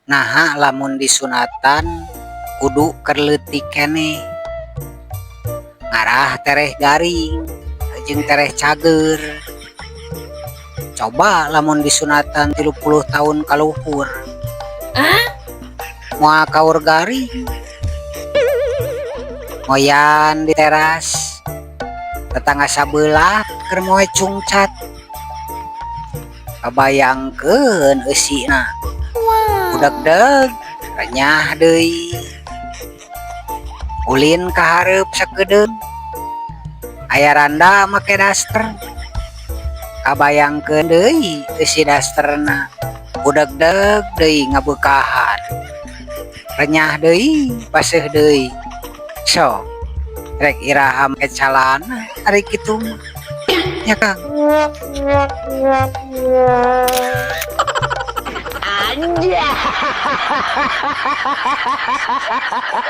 Naha lamun disunatan kudu keur leutik keneh, ngarah tereh garing jeung tereh cager. Coba lamun disunatan 30 tahun kaluhur, moal kaur garing. Ngoyan di teras, tetangga sabelah keur moe cungcat, kabayangkeun eusina udeg-deg renyah deui. Ulin ka hareup sakedeung, aya randa make daster, kabayangkeun deui eusi dasterna, udeg-deg deui ngabeukahan, renyah deui, baseuh deui. Sok rek iraha make calana ari kitu mah nya, Kang. Anjay.